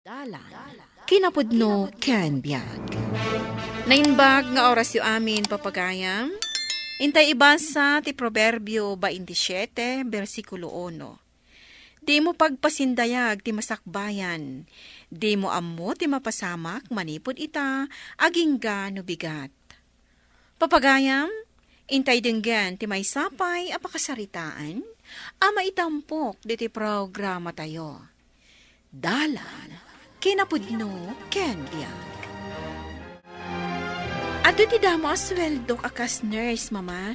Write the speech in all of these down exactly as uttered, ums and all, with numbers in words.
Dalan, kinapudno ken biag. Naimbag nga orasyo amin, papagayam. Intay ibasa ti Proverbio baintisiete, bersikulo uno. Dimo pagpasindayag ti masakbayan. Dimo ammo ti mapasamak manipud ita, agingga no bigat. Papagayam, intay denggen ti maysa pay a pakasaritaan a maitampok ditoy programatayo. Dalan, kinapudno, ken biag. Adu ti damo a sueldok a kas nurse, Mama.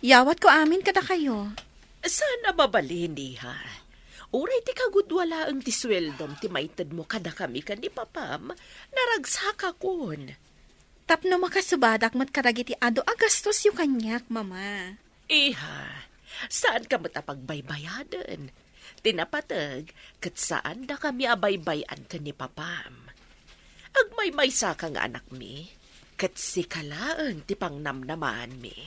Yawatko amin kadakayo. Saan a mabalin, iha. Uray ti kagudua laeng ti sueldom ti maitedmo kadakami ken ni Papam, naragsakakon. Tapno makasubadak met kadagiti adu a gastosyo kaniak, Mama. Iha, saanka met a pagbaybayaden. Ti napateg, ket saandakami a baybay-an ken ni Papam. Agmaymaysaka nga anakmi, ket sika laeng ti pangnamnamaanmi.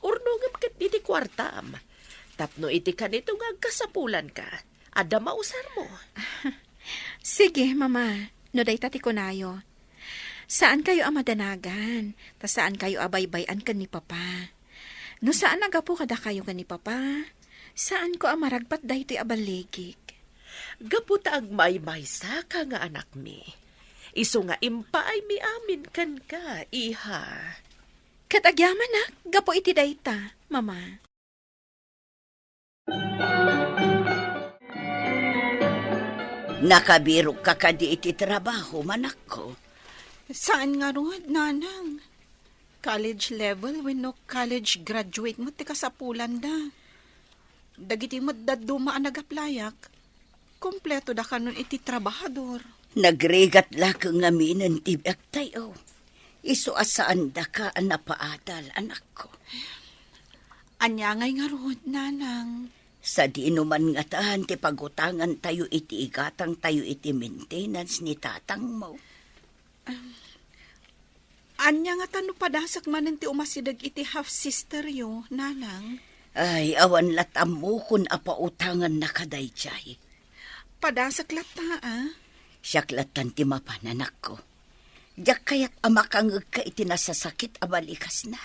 Urnongem ketdi ti kuartam, tapno iti kanito nga agkasapulanka, adda mausarmo. Sige, Mama, no dayta ti kunayo. Saankayo a madanagan, ta saankayo a baybay-an ken ni Papa. No saan a gapu kadakayo ken ni Papa, saanko a maragpat daytoy a balligig. Gapu ta agmaymaysaka nga anakmi, isu nga impaaymi amin kenka, iha. Ket agyamanak gapu iti dayta, Mama. Nakabirokka kadi iti trabaho, manakko? Saan ngarud, Nanang. College level wenno college graduate met ti kasapulanda. Dagiti met dadduma a nag-applyak, kompleto da kanon iti trabahador. Nagrigat la ket ngaminen ti biagtayo. Isu a saandaka a napaadal, anakko. Ania ngay ngarud, Nanang? Sadino man ngatan ti pagutangantayo iti igatangtayo iti maintenance ni tatangmo? Ania ngatan no padasek manen ti umasideg iti half-sisteryo, Nanang? Ay, awan lat ammokon a pautangannaka daydiay. Padasek latta, a? Siak lattan ti mapan, anakko. Diak kayat a makangegka iti nasasakit a balikasna.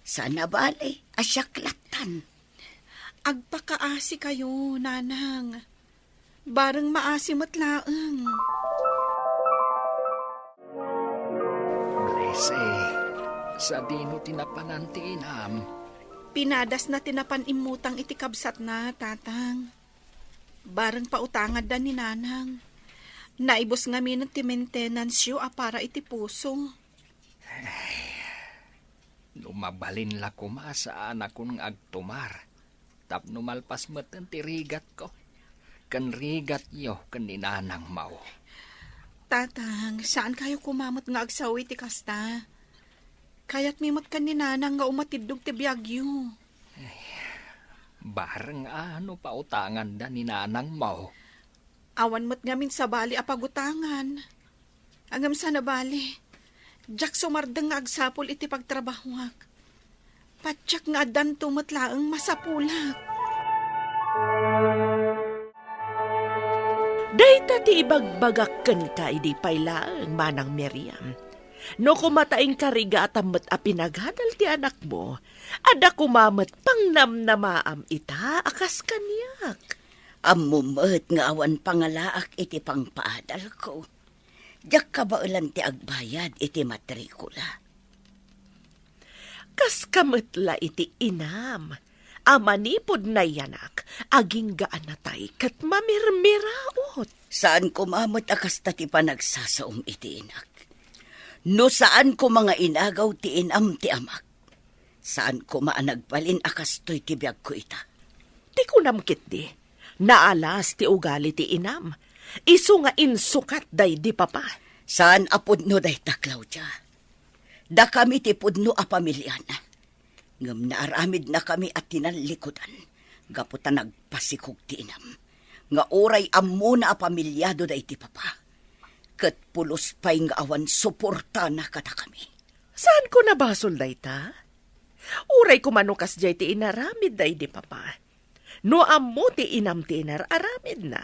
Saan a bale a siak lattan. Agpakaasikayo, Nanang. Bareng maasi met laeng. Blessy, sadino ti napanan ti inam? Pinadasna ti napan immutang iti kabsatna, Tatang. Bareng pautanganda ni Nanang. Naibus ngamin ti maintenance-yo a para iti puso. No mabalin la koma, saanakon nga agtumar tapno malpas metten ti rigatko ken rigatyo ken ni Nanang Mao. Tatang, saankayo koma met nga agsawi ti kasta. Kayatmi met ken ni Nanang nga umatiddog ti biagyo. Bareng a no pautanganda ni Nanang Mao. Awan met ngamin sabali a pagutangan. Ngem saan a bale, diak sumardeng nga agsapul iti pagtrabahuak. Patiek nga addanto met laeng masapulak. Dayta ti ibagbagak kenka idi pay laeng, Manang Miriam. No koma ta inkarigaatam met a pinagadal ti anakmo, adda koma met pangnamnamaam ita a kas kaniak. Ammom met nga awan pangalaak iti pangpaadalko. Diak kabaelan ti agbayad iti matrikula. Kaska met la iti inam a manipud nayanak, agingga a natay ket mamirmiraot. Saan koma met a kasta ti panagsasaom iti inak. No saan koma nga inagaw ti inam ti amak, saan koma a nagbalin a kastoy ti biagko ita. Ti kunam ketdi, naalas ti ugali ti inam, isu nga insukat daydi papa. Saan a pudno dayta, Claudia. Dakami ti pudno a pamiliana. Ngem naaramidnakami a tinallikudan gapu ta nagpasikog ti inam nga uray ammona a pamiliado daydi papa, ket pulos pay nga awan suportana kadakami. Saanko a basol dayta? Uray koma no kasdiay ti inaramid daydi papa. No ammo ti inam ti inar-aramidna,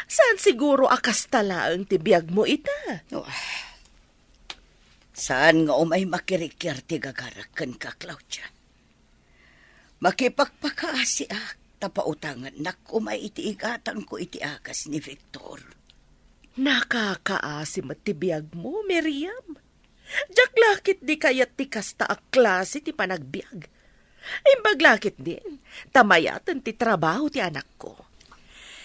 Saan siguro a kasta laeng ti biagmo ita? Oh, saan nga umay makirikiar ti gagarak kenka, Claudia. Makipagpakaasiak ta pautangannak umay iti igatangko iti agas ni Victor. Nakakaasi met ti biagmo, Miriam. Diak la ketdi kayat ti kasta a klase ti panagbiag. Imbag la ketdin, ta mayaten ti trabaho ti anakko.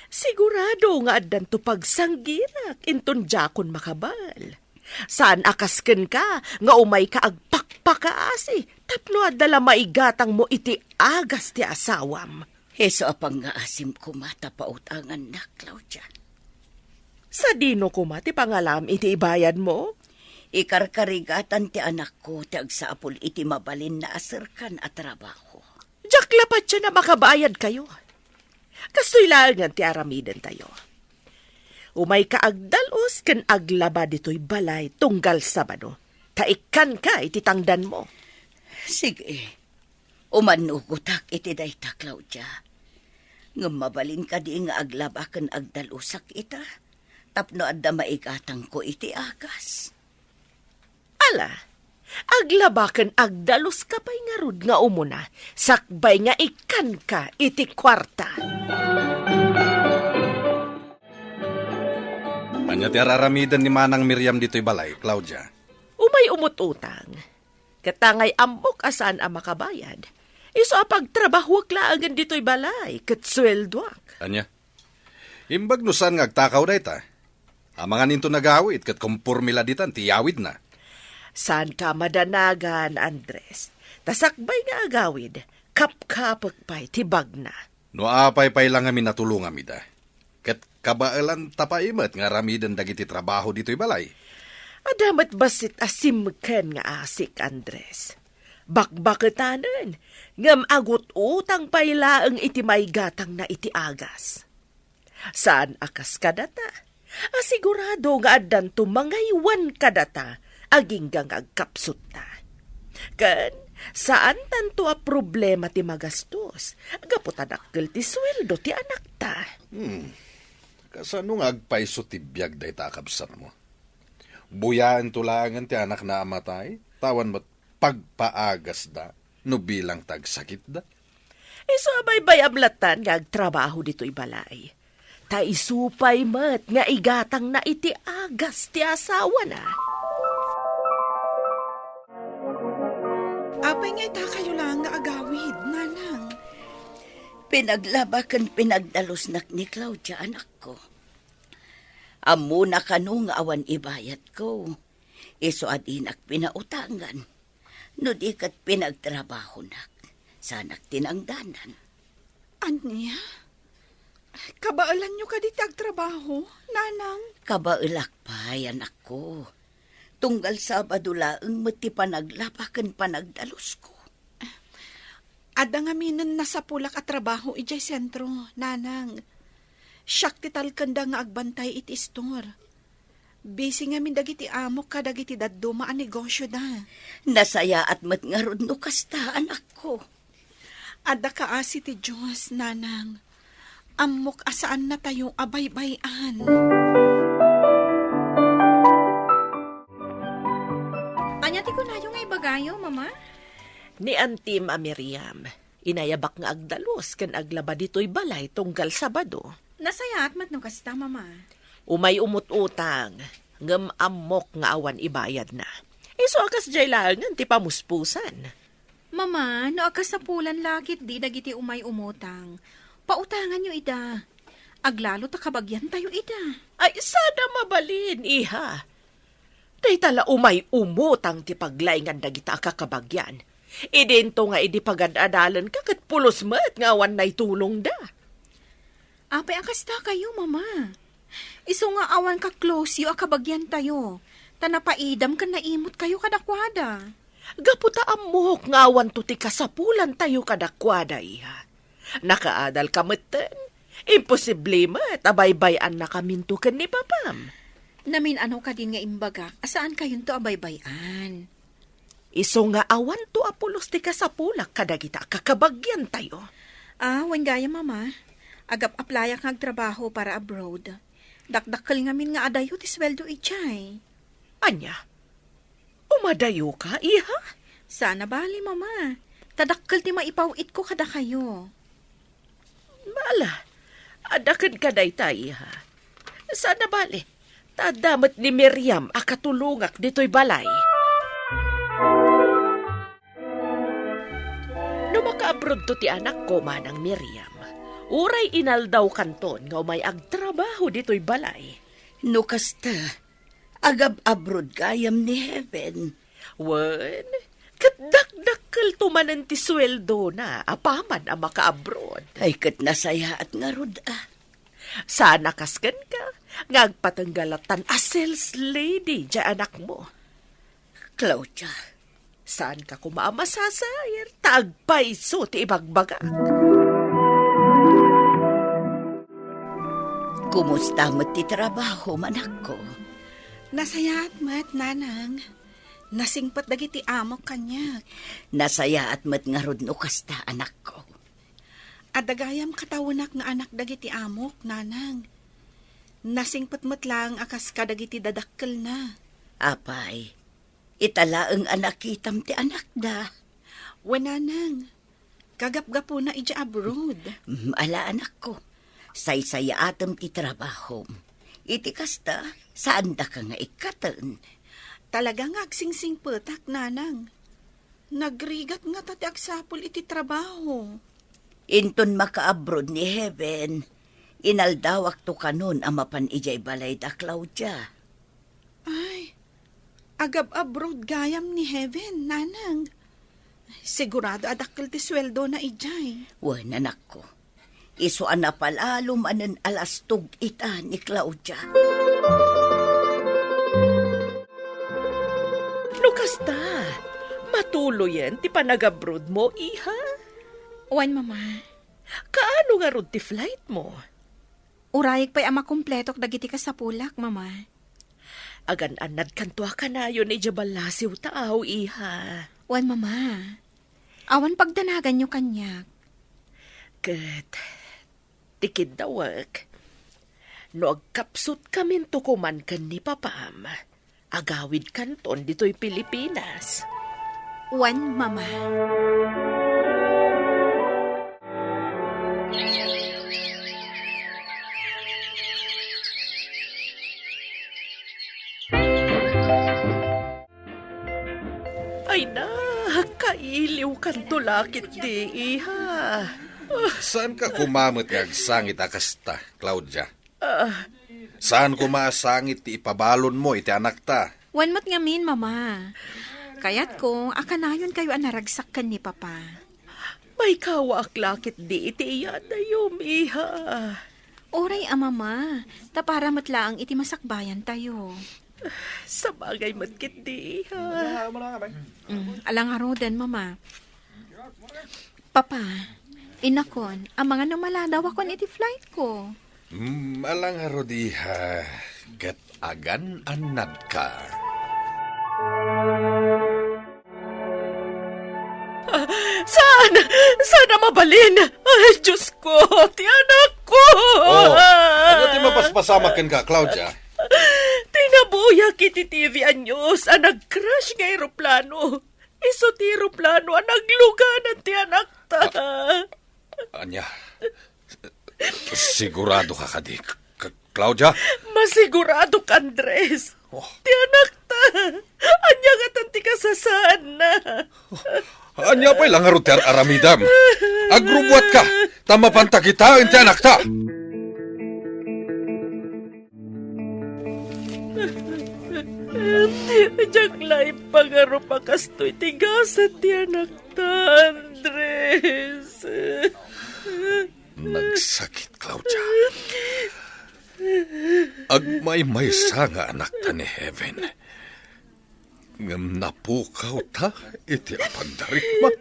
Sigurado nga addanto pagsanggirak inton diakon makabal. Saan a kas kenka nga umayka agpakpakaasi tapno adda la maigatangmo iti agas ti asawam. Isu a pangngaasim koma ta pautangannak, Claudia. Sadino koma ti pangalam iti ibayadmo? Ikarkarigatan ti anakko ti agsapul iti mabalinna a serkan a trabaho. Diak la patien a makabayadkayo. Kastoy laengen ti aramidentayo. Umayka agdal-os ken aglaba ditoy balay tunggal Sabado, ta ikkanka iti tangdanmo. Sige, umannugotak iti dayta, Claudia. Ngem mabalin kadi nga aglaba ken agdal-osak ita, tapno adda maigatangko iti agas? Ala, aglaba ken agdal-oska pay ngarud nga umuna, sakbay nga ikkanka iti kuarta. Ania ti ar-aramiden ni Manang Miriam ditoy balay, Claudia? Umay umut-utang. Ket tangay ammok a saan a makabayad, isu a pagtrabahuek laengen ditoy balay ket sueldoak. Ania? Imbag no saan nga agtakaw dayta. Amangan inton agawid ket komporme la ditan ti iyawidna. Saanka a madanagan, Andres. Ta sakbay nga agawid, kapkapek pay ti bagna. No apay pay la ngamin a tulongam ida. Ket kabaelanta pay met nga aramiden dagiti trabaho ditoy balay. Adda met bassit a simken nga asik, Andres. Bakbaketanen, ngem agut-utang pay laeng iti maigatangna iti agas. Saan a kas kadata, a sigurado nga addanto mangaywan kadata agingga nga agkapsutta. Ken, saantanto a problema ti magastos, gapu ta dakkel ti sueldo ti anakta. Hmm. Kasano nga agpayso ti biag dayta a kabsatmo? Buyaento laengen ti anakna a matay, ta awan met pagpaagasda no bilang ta agsakitda. Isu a baybay-am lattan nga agtrabaho ditoy balay. Ta isu pay met nga igatangna iti agas ti asawana. Apay nga itakayo laeng nga agawid, Nanang? Pinaglaba ken pinagdalosnak ni Claudia, anakko. Ammona kano nga awan ibayadko. Isu a dinak pinautangan. No di ket pinagtrabahonak, saanak tinangdanan. Ania? Kabaelanyo kadi ti agtrabaho, Nanang? Kabaelak pay, anakko. Tunggal Sabado laeng met ti panaglaba ken panagdalusko. Adda ngaminen nasapulak a trabaho idiay sentro, Nanang. Siak ti talkenda nga agbantay iti istor. Busy ngamin dagiti amok kadagiti dadduma a negosioda. Nasayaat met ngarud no kasta, anakko. Adda kaasi ti Dios, Nanang. Ammok a saannatayo a baybay-an. Ania ti kunayo nga ibagayo, Mama? Ni Antim a Miriam, inayabak nga agdalus ken aglaba ditoy balay tunggal Sabado. Nasayaat met no kasta, Mama. Umay umut-utang, ngem ammok nga awan ibayadna. Isu a kasdiay laengen ti pamuspusan. Mama, no akasapulan la ketdi dagiti umay umutang, pautanganyo ida. Aglalo ta kabagiantayo ida. Ay, sada mabalin, iha. Dayta la umay umutang ti paglaingan dagita a kakabagian. Idinto nga idi pagad-adalenka ket pulos met nga awan naitulongda. Apay a kasta kayo, Mama? Isu nga awan ka-close-yo a kabagiantayo, ta napaidam ken naimut kayo kadakuada. Gapu ta ammok nga awanto ti kasapulantayo kadakuada, iha. Nakaadalka metten. Imposible met a baybay-annakaminto ken ni papam. Namin-ano kadin nga imbagak a saankayonto a baybay-an. Isu nga awanto a pulos ti kasapulak kadagita a kakabagiantayo. Ah, wen gayam, Mama. Agap-aplayak nga agtrabaho para abroad. Dakdakkel ngamin nga adayo ti sueldo idiay. Ania? Umadayoka, iha? Saan a bali, Mama. Ta dakkel ti maipaw-itko kadakayo. Ala, adda kenka dayta, iha. Saan a bali. Ta adda met ni Miriam a katulongak ditoy balay. No makaabrodto ti anakko, Manang Miriam, uray inaldawkanton nga umay agtrabaho ditoy balay. No kasta, agab-abrod gayam ni Heaven. Wen, ket dakdakkelto manen ti sueldona apaman a makaabroad. Ay, ket nasayaat ngarud, a. Saan a kas kenka, nga agpatenggalatan a sales lady diay anakmo. Claudia, saanka koma a masasair, ta agpayso ti ibagbagak. Kumusta met ti trabaho, anakko? Nasayaat met, Nanang. Nasingpet dagiti amok kaniak. Nasayaat met ngarud no kasta, anakko. Adda gayam katawenak nga anak dagiti amok, Nanang. Nasingpet met laeng a kas kadagiti dadakkelna. Apay, ita laeng a nakitam ti anakda. Wen, Nanang. Kagapgapuna idiay abroad. Mm, ala, anakko. Saysayaatem ti trabahom. Iti kasta, saandaka nga ikkaten. Talaga nga agsingsingpetak, Nanang. Nagrigat ngata ti agsapul iti trabaho. Inton makaabroad ni Heaven, inaldawakto kanon a mapan idiay balayda, Claudia. Ay, agab-abroad gayam ni Heaven, Nanang. Sigurado a dakkel ti sueldona idiay. Wen, anakko. Isu a napalalo manen a lastog ita ni Claudia. No kasta, matuloyen ti panagabrodmo, iha? Wen, Mama. Kaano ngarud ti flightmo? Urayek pay a makumpletok dagiti kasapulak, Mama. Agan-annadkanto a kanayon idiay ballasiw ta aw, iha. Wen, Mama. Awan pagdanaganyo kaniak. Ket ti kiddawek, no agkapsutkaminto koman ken ni Papam, agawidkanton ditoy Pilipinas. Wen, Mama. Ay na, kailiwkanto la ketdi, iha. Saanka koma met nga agsangit a kasta, Claudia? Ah. Saan koma a sangit ti ipabalonmo iti anakta? Wen met ngamin, Mama. Kayatko a kanayonkayo a naragsak ken ni Papa. Maikawaak la ketdi iti iyadayom, iha. Uray a, Mama, ta para met laeng iti masakbayantayo. Sabagay met ketdi, iha. Mm, ala ngaruden, Mama. Papa, inakon, amangan no maladawakon iti flightko. Mm, ala ngarud, iha, ket agan-annadka. Ah, saan? Saan a mabalin? Ay, Diyos ko, ti anakko! Oh, ano ti mapaspasamak kenka, Claudia? Tinabuyak iti T V a news a nag-crash nga eroplano. Isu ti eroplano a nagluganan ti anakta. Ah, ania? Sigurado ka kadi, K-, Claudia? Masigurado ka, Andres. Oh. Ti anakta. Ania ngatan ti kasasaanna? Ania pay la ngarud ti ar-aramidam? Agrubuatka, ta mapanta kitaen ti anakta. Diak la ipangarup a kastoy ti gasat ti anakta, Andres. Nagsakit, Claudia. Agmaymaysa nga anakta ni Heaven. Ngem napukawta iti apandarikmat.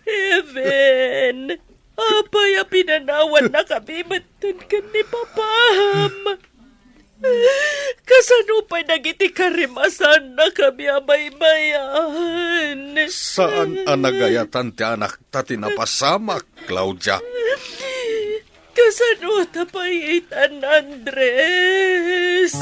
Heaven, apay a pinanawannakami metten ken ni Papam? Kasano pay dagiti karim a saannakami a baybayan? Saan a nagayatan ti anakta ti napasamak, Claudia. Kasano ta pay itan, Andres?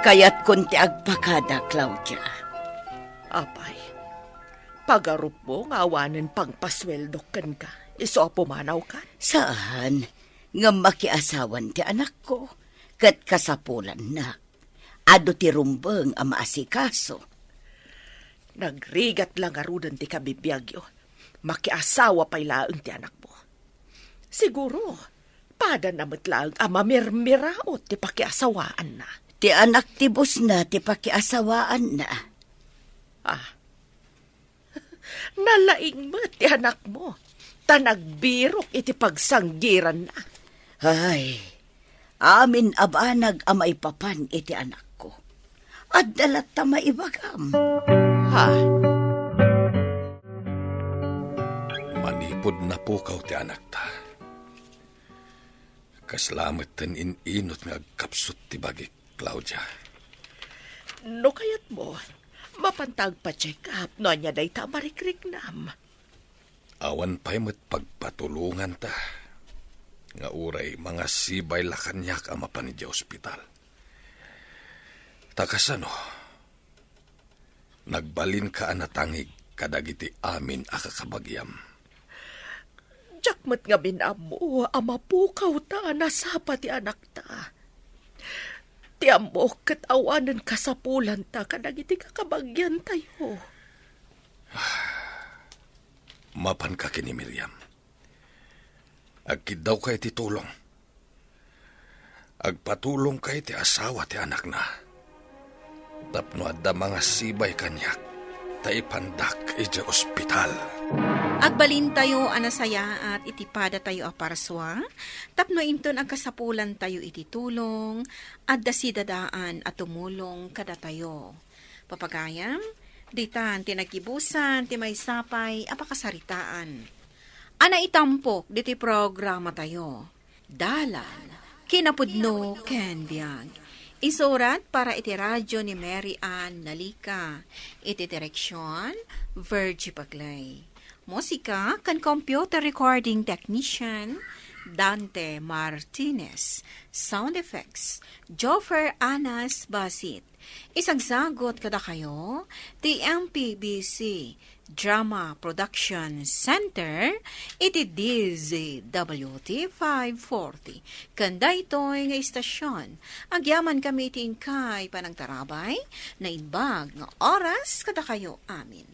Kayatkon ti agpakada, Claudia. Apay, pagarupmo nga awanen pangpasueldok kenka, isu a pumanawkan? Saan, ngem makiasawan ti anakko, ket kasapulanna. Adu ti rumbeng a maasikaso. Nagrigat la ngaruden ti kabibiagyo. Makiasawa pay laeng ti anakmo. Siguro, padana met laeng a mamirmiraot ti pakiasawaanna. Ti anak ti busna ti pakiasawaanna. Ah, nalaing met ti anakmo, ta nagbirok iti pagsanggiranna. Ay, amin a banag a maipapan iti anakko. Adda latta maibagam. Ha? Manipud napukaw ti anakta, kasla met ten in-inut nga agkapsut ti bagik, Claudia. No kayatmo, mapanta agpa-check up no ania dayta a marikriknam. Awan pay met pagpatulonganta, nga uray mangasibay la kaniak a mapan idiay ospital. Ta kasano, nagbalinka a natangig kadagiti amin a kakabagiam. Diak met ngamin ammo a mapukawta a nasapa ti anakta. Ti ammok ket awanen kasapulanta kadagiti kakabagiantayo. Mapanka ken ni Miriam. Agkiddawka iti tulong. Agpatulongka iti asawa ti anakna. Tapno adda mangasibay kaniak, ta ipandak idiay ospital. Agbalintayo a nasayaat iti padatayo a parsua, tapno inton agkasapulantayo iti tulong, adda sidadaan a tumulong kadatayo. Papagayam, ditan ti naggibusan ti maysa pay a pakasaritaan a naitampok ditoy programatayo. Dalan, kinapudno ken biag. Isurat para iti radyo ni Mary Ann Nalica. Iti direksyon, Virgie Paglay. Musika ken computer recording technician, Dante Martinez. Sound effects, Joffer Anas Basit. Isagsagut kadakayo ti M P B C Drama Production Center iti D Z W T five forty. Ken daytoy nga istasyon, agyamankami iti inkay panangtarabay, naimbag nga oras kadakayo amin.